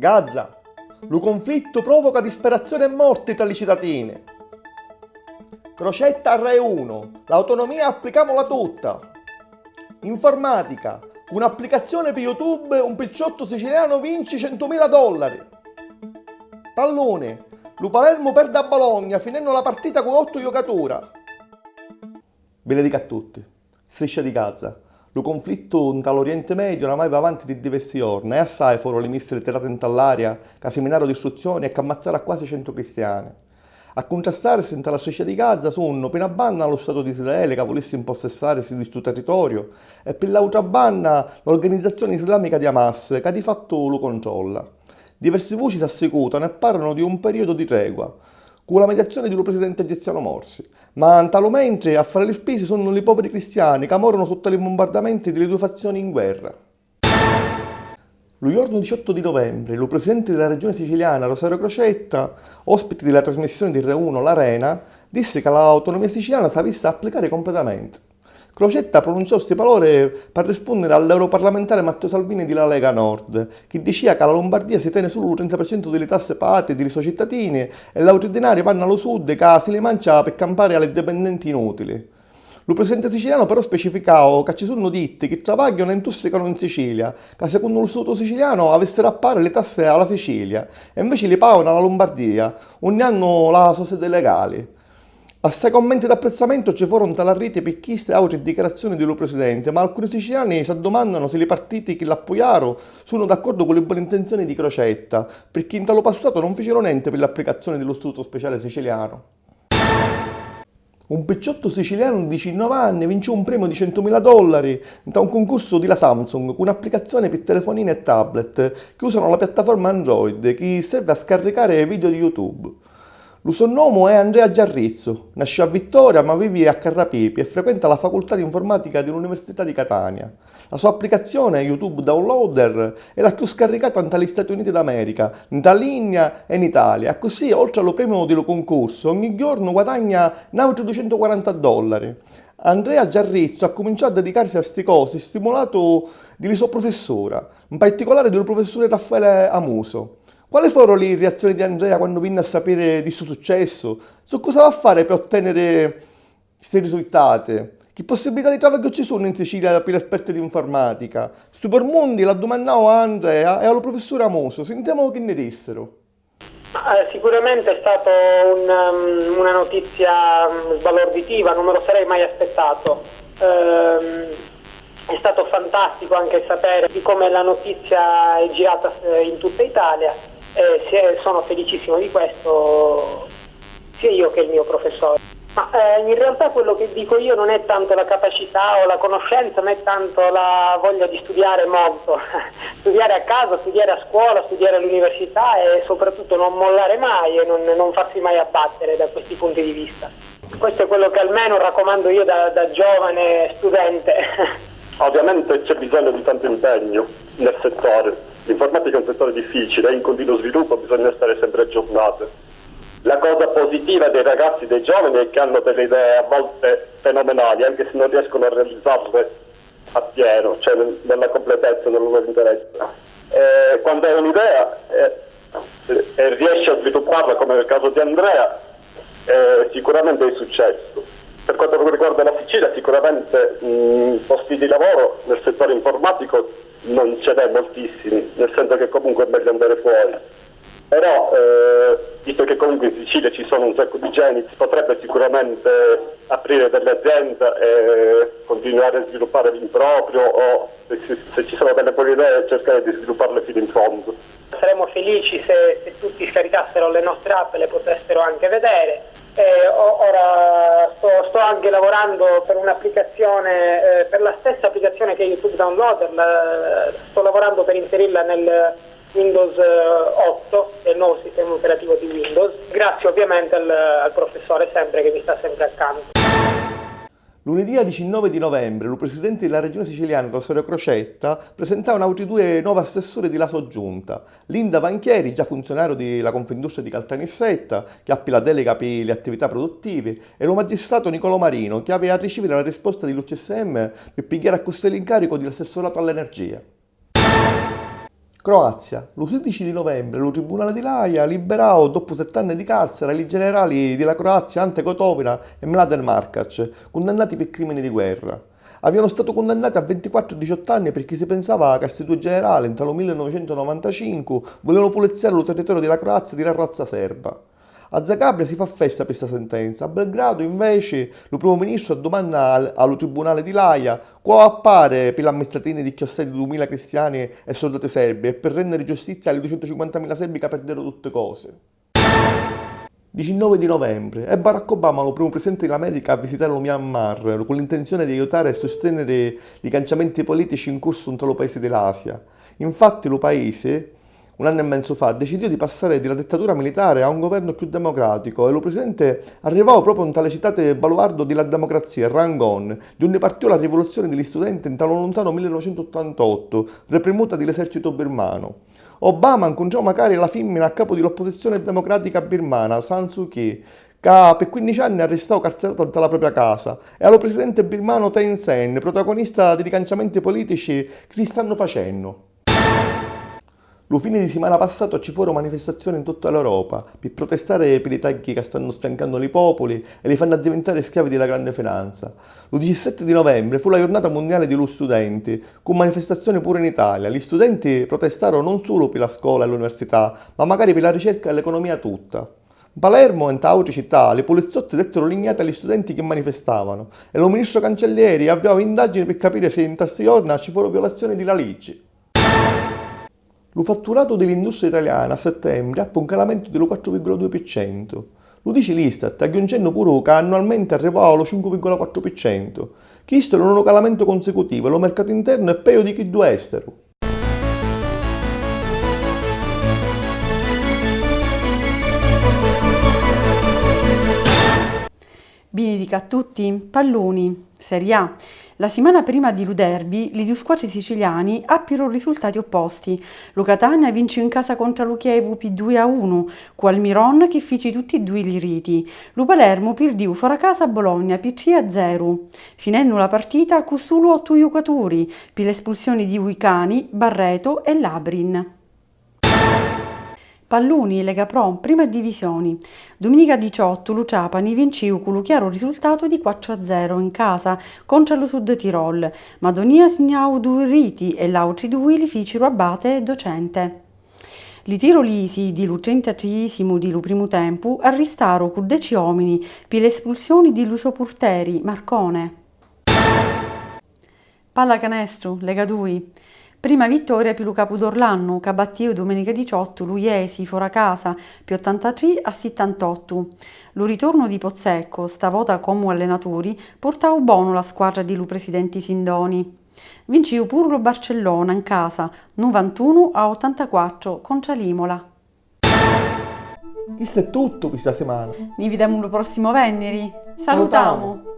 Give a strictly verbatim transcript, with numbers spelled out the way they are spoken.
Gaza. Lu cunflittu pròvoca disperazioni e morti tra li citatini. Crocetta a Rai unu, l'autonomia applicàmula tutta. Informatica, cu n'applicazzioni pi YouTube un picciottu sicilianu vinci centumila dollari. Palluni, lu Palermu perdi a Bologna finennu la partita cu ottu jocatura. Vi li dicu a tutti. Striscia di Gaza. Lu cunflittu nta l'Orienti Mediu oramai va avanti di diversi jorna e assai foru li missili tirati nta l'aria ca siminaru distruzzioni e c'ammazzaru a quasi centu cristiani. A cuntrastarisi nta la Striscia di Gaza sunnu, pi na banna, lu Statu di Israele ca vulissi impossessarisi di stu territoriu e pi l'autra banna l'organizzazioni islamica di Hamas ca di fattu lu controlla. Diversi vuci s'assicutanu e parranu di un periodu di tregua, cu la mediazioni di lu presidenti egizianu Morsi. Ma nta lu mentri a fari li spisi sunnu li poviri cristiani ca morunu sutta li bumbardamenti di li dui fazzioni in guerra. Lu jornu diciottu di novembri lu presidenti di la regioni siciliana Rosario Crocetta, ospiti di la trasmissioni di Re uno L'Arena, dissi ca l'autonomia siciliana s'avissi a applicari completamenti. Crocetta prununciau sti palori p'arrispunniri a l'europarlamentari Matteo Salvini di la Lega Nord, chi dicia ca la Lumbardìa si teni sulu lu trenta pi centu di li tassi pagati di li so cittadini e l'autri dinari vannu a lu Sud ca si li mancia pi campari a li dipendenti inutili. Lu presidenti sicilianu però specificau ca ci sunnu ditti chi travagghianu e intussicanu in Sicilia, ca secunnu lu Statu sicilianu avissiri a pari li tassi a la Sicilia e inveci li paganu a la Lumbardìa, unni hannu la so sedi legali. Assai commenti d'apprezzamentu ci foru nta la riti pi chisti e autri dichiarazzioni di lu presidenti, ma alcuni siciliani s'addumannanu si li partiti chi l'appuiaru sunnu d'accordu cu li boni ntinzioni di Crocetta, pirchì nta lu passatu nun ficiru nenti pi l'applicazioni di lu statutu speciali sicilianu. Un picciottu sicilianu di dicinnovi anni vinciu un premiu di centumila dollari nta un cuncursu di la Samsung cu n'applicazioni pi telefonini e tablet chi usanu la piattaforma Android chi servi a scarricari video di YouTube. Lu so nomu è Andrea Giarrizzu, nasciu a Vittoria ma vivi a Carrapipi e frequenta la Facultà di Informatica di l'Università di Catania. La so applicazioni YouTube Downloader è la cchiù scarricata nta li Stati Uniti d'America, nta l'India e in Italia, accussì, oltri a lu premiu di lu cuncursu, ogni jornu guadagna n'àutri duicentuquaranta dollari. Andrea Giarrizzu accuminciau a dedicarsi a sti cosi stimulatu di li so prufissura, in particolari di lu prufissuri Raffaele Amuso. Quali foru li riazzioni di Andrea quannu vinni a sapiri di stu successu? Su cosa va a fari pi ottèniri sti risultati? Chi possibilità di travagghiu ci sunnu in Sicilia pi l'esperti di nfurmàtica? Stu purmundi l'addumannau a Andrea e a lu prufissuri Amusu. Sintemu chi nni dissiru. Ma, eh, sicuramente è stato un, um, una notizia, um, sbalorditiva, non me lo sarei mai aspettato. Ehm, è stato fantastico anche sapere, siccome la notizia è girata, eh, in tutta Italia, e se-, sono felicissimo di questo, sia io che il mio professore. Ma, eh, in realtà quello che dico io non è tanto la capacità o la conoscenza, ma è tanto la voglia di studiare molto, studiare a casa, studiare a scuola, studiare all'università e soprattutto non mollare mai e non, non farsi mai abbattere da questi punti di vista. Questo è quello che almeno raccomando io da, da giovane studente. Ovviamente c'è bisogno di tanto impegno nel settore. L'informatica è un settore difficile, è in continuo sviluppo, bisogna stare sempre aggiornati. La cosa positiva dei ragazzi, dei giovani, è che hanno delle idee a volte fenomenali, anche se non riescono a realizzarle appieno, cioè nel- nella completezza, nel loro interesse. E quando hai un'idea e, e riesci a svilupparla, come nel caso di Andrea, eh, sicuramente hai successo. Per quanto riguarda la Sicilia, sicuramente mh, posti di lavoro nel settore informatico non ce n'è moltissimi, nel senso che comunque è meglio andare fuori. Però, eh, visto che comunque in Sicilia ci sono un sacco di geni, si potrebbe sicuramente aprire delle aziende e continuare a sviluppare l'improprio o se, se- se ci sono delle buone idee cercare di svilupparle fino in fondo. Saremmo felici se, se tutti scaricassero le nostre app e le potessero anche vedere. E o- ora sto, sto anche lavorando per un'applicazione, eh, per la stessa applicazione che YouTube Downloader, la- sto lavorando per inserirla nel Windows, eh, otto, che è il nuovo sistema operativo di Windows, grazie ovviamente al, al professore sempre che mi sta sempre accanto. Lunidì diciannove di novembre, lu presidenti di la Regioni siciliana Rosario Crocetta prisentau n'autri dui novi assessuri di la so giunta, Linda Vanchieri, già funzionariu di la Confindustria di Caltanissetta, chi appi la delega pi li attività produttivi, e lu magistratu Nicolò Marino, chi avi a riciviri la risposta di l'U C S M pi pigghiari accussì l'incaricu di l'assessuratu all'energia. Croazia. Lu sidici di novembri lu Tribunali di l'Aia libirau, doppu sett'anni di carcera, li generali di la Croazia Ante Gotovina e Mladen Markac, cundannati pi crimini di guerra. Avianu statu cundannati a vintiquattru e diciottu anni pirchì si pinsava ca sti dui generali, nta lu millenovecentunovantacincu, vulianu pulizziari lu territoriu di la Croazia di la razza serba. A Zagabria si fa festa pi sta sentenza. A Belgradu, inveci, lu primu ministru addumanna al, a lu Tribunali di l'Aia cu avi a fari pi l'amministratini di cchiòssai di dumila cristiani e surdati serbi e pi rènniri giustizia a li ducentucinquantamila serbi ca pirderu tutti cosi. Dicinnovi di novembri, è Barack Obama lu primu prisidenti di l'America a visitari lu Myanmar cu l'intenzioni di aiutari e sustèniri li canciamenti pulìtici in cursu nta lu paisi di l'Asia. Infatti lu paisi, un annu e menzu fa, decidiu di passari di la dittatura militari a un guvernu cchiù democraticu e lu prisidenti arrivau propriu nta li citati baluardu di la democrazia, Rangoon, di unni partiu la rivuluzzioni di li studenti nta lu luntanu millenovecentuottantottu, riprimuta di l'esercitu birmanu. Obama ncuntrau macari la fimmina a capu di l'opposizioni democratica birmana, San Suu Kyi, ca pi quinnici anni arristau carzirata nta la propria casa, e a lu prisidenti birmanu Thein Sein, protagonista di li canciamenti pulìtici chi si stannu facennu. Lu fini di simana passatu ci foru manifestazioni in tutta l'Europa pi protestari pi li tagghi ca stannu sfiancannu li populi e li fannu addivintari schiavi di la grandi finanza. Lu diciassetti di novembri fu la jurnata mundiali di lu studenti, cu manifestazioni puru in Italia. Li studenti protestaru non sulu pi la scola e l'università, ma macari pi la ricerca e l'economia tutta. N Palermo e nta autri cità li pulizzotti dettero lignati a li studenti chi manifestavano e lu ministru Cancellieri avviau indagini pi capiri si nta sti jorna ci foru violazioni di la liggi. Lu fatturatu di l'industria italiana a settembri appi un calamentu di lu quattru virgola dui pi centu. Lu dici l'ISTAT, agghiuncennu puru ca annualmenti arrivau a lu cincu virgola quattru pi centu. Chistu è lu nono calamentu cunsicutivu e lu mercatu internu è peju di chiddu esteru. Binidica a tutti. Palluni. Serie A. La simana prima di lu derby, li dui squatri siciliani appiru risultati opposti. Lu Catania vinciu in casa contra lu Chievu pi dui a unu, cu Almiron chi fici tutti e dui li riti. Lu Palermu pirdiu fora casa a Bologna pi tri a zeru, finennu la partita cu sulu ottu jucaturi, pi l'espulsioni di Uicani, Barreto e Labrin. Palluni, Lega Pro, Prima Divisioni. Duminica diciottu lu Trapani vinciu cu lu chiaru risultatu di quattru a zero in casa contra lu Sud Tirol. Madonia signau dui riti e l'autri dui li ficiru Abate e Docente. Li tirolisi di lu trentatriisimu di lu primu tempu arristaru cu deci omini pi l'espulsioni di lu so purteri, Marcone. Pallacanestru, Lega Dui. Prima vittoria pi lu Capudorlannu, ca battiu dumenica diciottu lu Jesi fora casa pi ottantatrì a sittantottu. Lu ritornu di Pozzecco, sta vota comu allenaturi, purtau bonu la squadra di lu presidenti Sindoni. Vinciu puru lu Barcellona in casa, nuvantunu a ottantaquattru contra l'Imola. Chistu è tuttu pi sta simana. Ni videmu lu prossimu venniri. Salutamu! Salutamu!